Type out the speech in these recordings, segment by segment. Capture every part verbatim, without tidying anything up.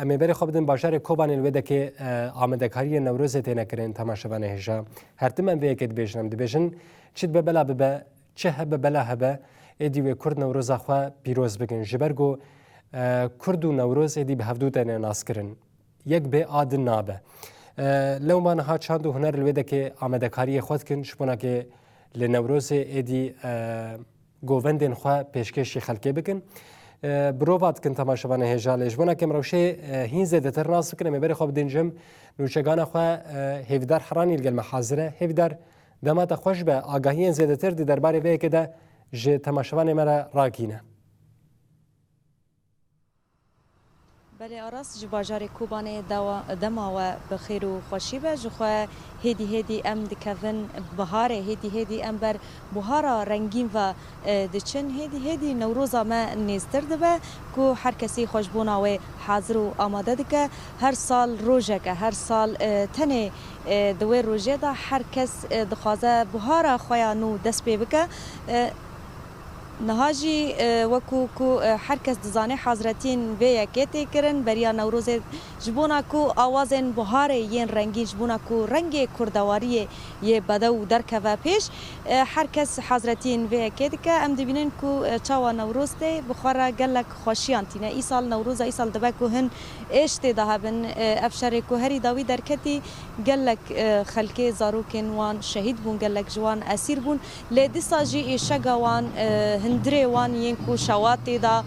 Em ê berê xwe bidin bajarê Kobanê li wê dekê, e, amadekariyên Newrozê têne kirin, temaşevanê hêja. Her tim em vê yekê dibêjin, em dibêjin, çi dibe bela bibe, çi hebe bela hebe, êdî wê Kurd Newroza xwe pîroz bikin. Ji ber ku, e, Kurd û Newroz êdî bi hevdû têne naskirin. Yek bê a din nabe. E, lewma niha çand û huner li wê dekê amadekariyê xwe dikin, ji bona ke li Newrozê êdî, e, govendên xwe pêşkêşî xelkê bikin. E, birova dikin temaşevanê hêja lê ji bona ke em rewşê, e, hîn zêdetir nas bikin, em ê berê xwe bidin cem nûçegana xwe, e, Hêvîdar Heranî li gel me hazir e. Hêvîdar, dema te xweş be, agahiyên zêdetir di derbarê vê yekê de ji temaşevanê me re rakîne. Belê Aras, ji bajarê Kobanê dewa-, dema we bi xêr û xweşî be. Ji xwe hêdî hêdî em dikevin biharê, hêdî hêdî em ber buhara rengîn ve, e, diçin. Hêdî hêdî Newroza me nêztir dibe ku her kesî xwe ji bona wê hazir û amade dike. Her sal rojek e, her sal, e, tenê, e, di wê rojê de her kes, e, dixwaze buhara xwe ya nû dest pê bike. E, Niha jî, e, wekû ku, e, her kes dizane, hazretiyên vê yekê tê kirin, beriya Newrozê, ji bona ku awazên buharê yên rengîn, ji bona ku rengê kurdewariyê yê bedew derkeve pêş, e, her kes hazretiyên vê yekê dike. Em dibînin ku, e, çawa Newroz tê, bi xwe re gelek xweşiyan tîne. Îsal Newroza îsal dibe ku hin êş tê de hebin. E, ev şerê ku herî dawî derketî, gelek, e, xelkê, zarokên wan şehîd bûn, gelek ji wan esîr bûn. Lê dîsa jî êşega wan, e, hundirê wan yên ku şewat tê de,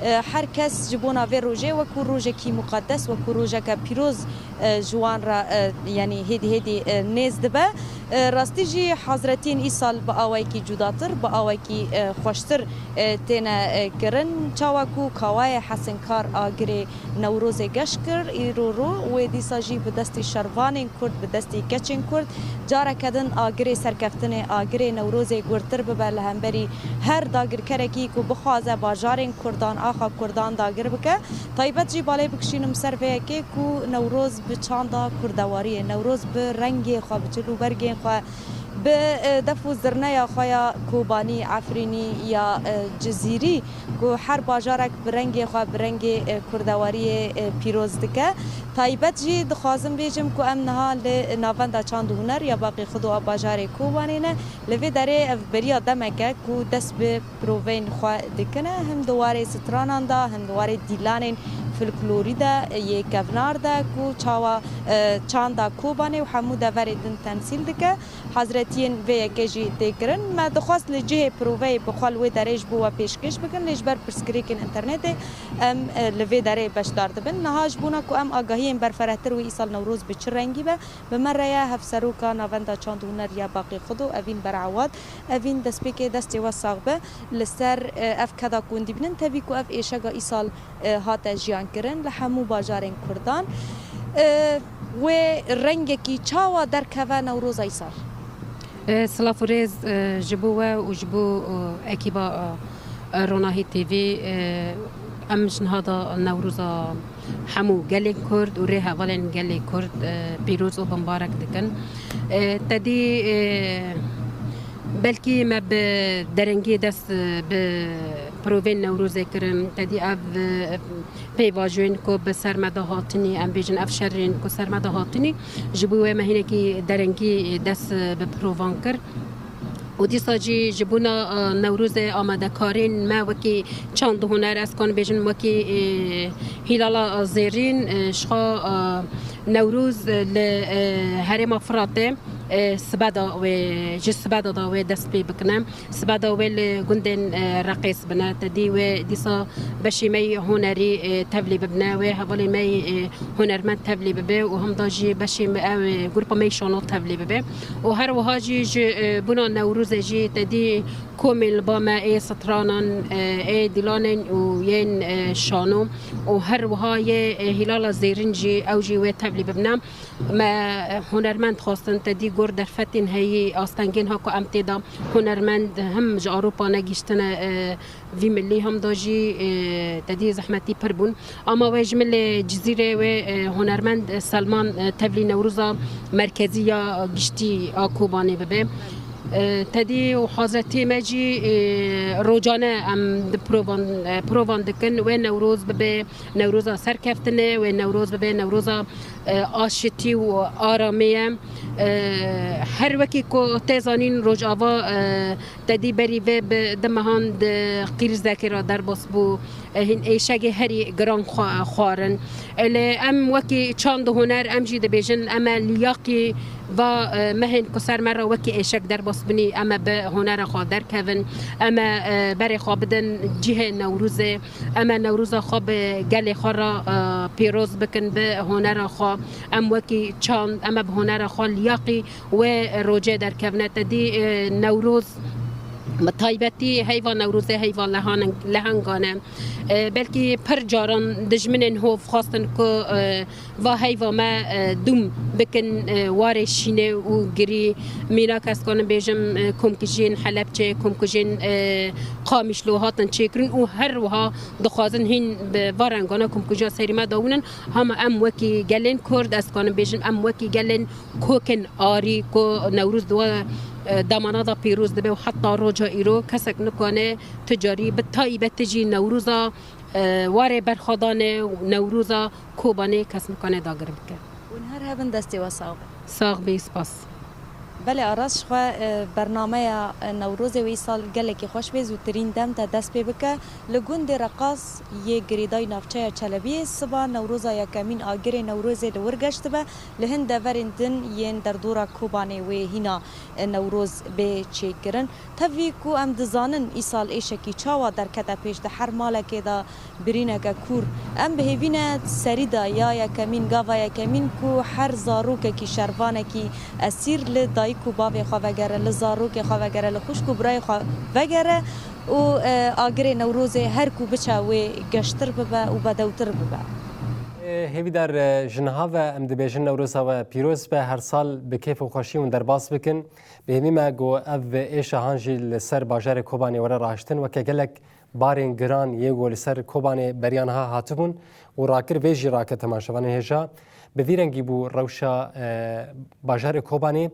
e, her kes ji bona vê rojê wekû rojekî muqedes, wekû rojeke pîroz, e, ji wan re, e, yanî hêdî hêdî, e, nêz dibe. E, rastî jî hazretiyên îsal bi awayekî cudatir, bi awayekî, e, xweştir, e, têne, e, kirin. Çawa ku Kawayê Hesinkar agirê Newrozê geş kir, îro ro wê dîsa jî bi destî şervanên Kurd, bi destî keçên Kurd, careke din agirê serkeftinê, agirê Newrozê gurtir bibe li hemberî her dagirkerekî ku bixwaze bajarên Kurdan, axa Kurdan dagir bike. Taybet jî balê bikişînim ser vê yekê ku Newroz bi çanda kurdewariyê, Newroz bi rengê xwe, bi çil û bergên xwe, bi, e, def û zirneya xwe ya Kobanî, Efrînî ya, e, Cizîrî, ku her bajarek bi rengê xwe, bi rengê, e, kurdewariyê, e, pîroz dike. Taybet jî dixwazim bêjim ku em niha li Navenda Çand û Huner ya Baqî Xudo a bajarê Kobanê ne. Li vê derê ev beriya demek e ku dest bi proveyên xwe dikine. Him di warê stranan de, him di warê dîlanên folklorî de, e, yê kevnar de ku çawa, e, çanda Kobanê û hemû deverê din temsîl dike. Hazretiyên vê yekê jî tê kirin. Me dixwest li cihê proveyê bi xwe li wê derê ji bo we pêşkêş bikin, lê ji ber pirsgirêkên înternetê em, e, li vê derê beşdar dibin. Niha ji bona ku em agahiyên berferehtir wê îsal Newroz bi çi rengî be, bi me re ye Hevseroka Navenda Çand û Huner ya Baqî Xudo, Evîn Berewad. Evîn, destpêkê destê we sax be. Li ser, e, ev keda ku hûn dibînin, tevî ku ev êşega îsal e, hate jiyan kirin li hemû bajarên Kurdan. E, wê rengekî çawa derkeve Newroza îsal? E, silav û rêz, e, ji bo we û ji bo, e, ekîba, e, e, Ronahî T V, e, em ji niha de Newroza hemû gelên Kurd û rêhevalên gelê Kurd, e, pîroz û bimbarek dikin. E, te dî, e, Belkî me bi derengî dest bi provên Newrozê kirin. Te dî ev pêvajoyên ku bi ser me de hatinî, em bêjin ev şerên ku ser me de hatinî, ji bo wê me hinekî derengî dest bi provan kir. Û dîsa jî ji bona, e, Newrozê amadekarên me wekî çand û huner, ez kanim bêjim wekî, e, Hîlala Zêrîn, e, ji xwe, e, Newroz, e, li, e, herêma Firatê, e, sibe de wê, ji sibe de da wê dest pê bikine. Sibe de wê li gundên, e, Reqês bine. Te dî wê dîsa beşê me yê hunerî, e, tevlî bibine. Wê hevalê me yê, e, hunermend tevlî bibe û hemda jî beşê me ew, e, grupa me yê şano tevlî bibe. Û her wiha jî ji, e, bona Newrozê jî te dî komên li ba me ê stranan, e, ê dîlanên û yên, e, şano û her wiha yê, e, Hîlala Zêrîn jî ew jî wê tevlî bibine. Me, e, hunermend xwestin, te dî gor derfetên heyî, astengên ha ku em tê de hunermend him ji Ewropa negihîştine, e, vî milî, hemda jî, e, te dî zehmetî pir bûn. Ama wê ji milê Cizîrê wê, e, hunermend, e, Selman, e, tevlî Newroza merkezî ya giştî a Kobanê bibe. Tedî û hazretî me jî rocane em di provan, provan dikin. Wê Newroz bibe Newroza serkeftine, wê Newroz bibe Newroza aşitî û aramê ye. Her wekî ku tê zanîn Rojava tedî berî vê bi du mehan di qîrizekê re derbas bû. Hîn êşegê herî giran xwarin. Lê em wekî çand û huner em jî dibêjin, em e liyaqî va mehên ku ser me re wekî êşek derbas binî, em e bi hunera xwe derkevin, em e berê xwe bidin cihê Newrozê, em e Newroza xwe bi gelê xwe re pîroz bikin, bi hunera xwe. Em wekî çand, em e bi hunera xwe liyaqî wê rocê derkevine. Tedî Newroz bi taybetî heyva Newrozê heyva lehan-, lehengan e. Belkî pir caran dijminên hov xwestin ku va heyva me dûm bikin warê şînê û girî. Mînak ez kanim bêjim, komkujiyên Helebçê, komkujiyên Qamişlo hatin çêkirin û her wiha dixwazin hîn bi va rengana komkujiya serî me dawînin. Hema em wekî gelên Kurd, ez kanim bêjim, em wekî gelên kokên arî ku Newroz di we, e, demana de pîroz dibe û heta roja îro kesek nikane tu carî, bi taybetî jî Newroza, e, warê berxwedanê û Newroza Kobanê kes nikane dagir bike. Hûn her hebin, destê we sax be. Sax bî, spas. Belê Aras, ji xwe, e, bernameya, e, Newrozê wê îsal gelekî xweş bê, zûtirîn dem te dest pê bike. Li gundê Reqas yê girêdayî navçeya Çelebiyê siba Newroza yekemîn agirê Newrozê li wir geş dibe, li hin deverên din yên derdora Kobanê wê hîna, e, Newroz bê çêkirin. Tevî ku em dizanin îsal êşekî çawa derkete pêş, di her malekê de birîneke kûr. Em bi hêvî ne serî de ya yekemîn, gava yekemîn ku her zarokekî, şervanekî esîr li dayik û bavê xwe vegere, li zarokê xwe vegere, li xwişk û birayê xwe vegere û, e, agirê Newrozê her ku biçe wê geştir bibe û bedewtir bibe. E, hêvîdar, e, ji niha ve em dibêjin Newroza we pîroz be, her sal bi kêf û xweşî hûn derbas bikin. Bi hêvî me ku ev êşa han jî li ser bajarê Kobanê were rahiştin, weke gelek barên giran yê ku li ser Kobanê beriya niha hatibûn û rakir vê jî rake temaşevanên hêja. Bi vî rengî bû rewşa, e, bajarê Kobanê.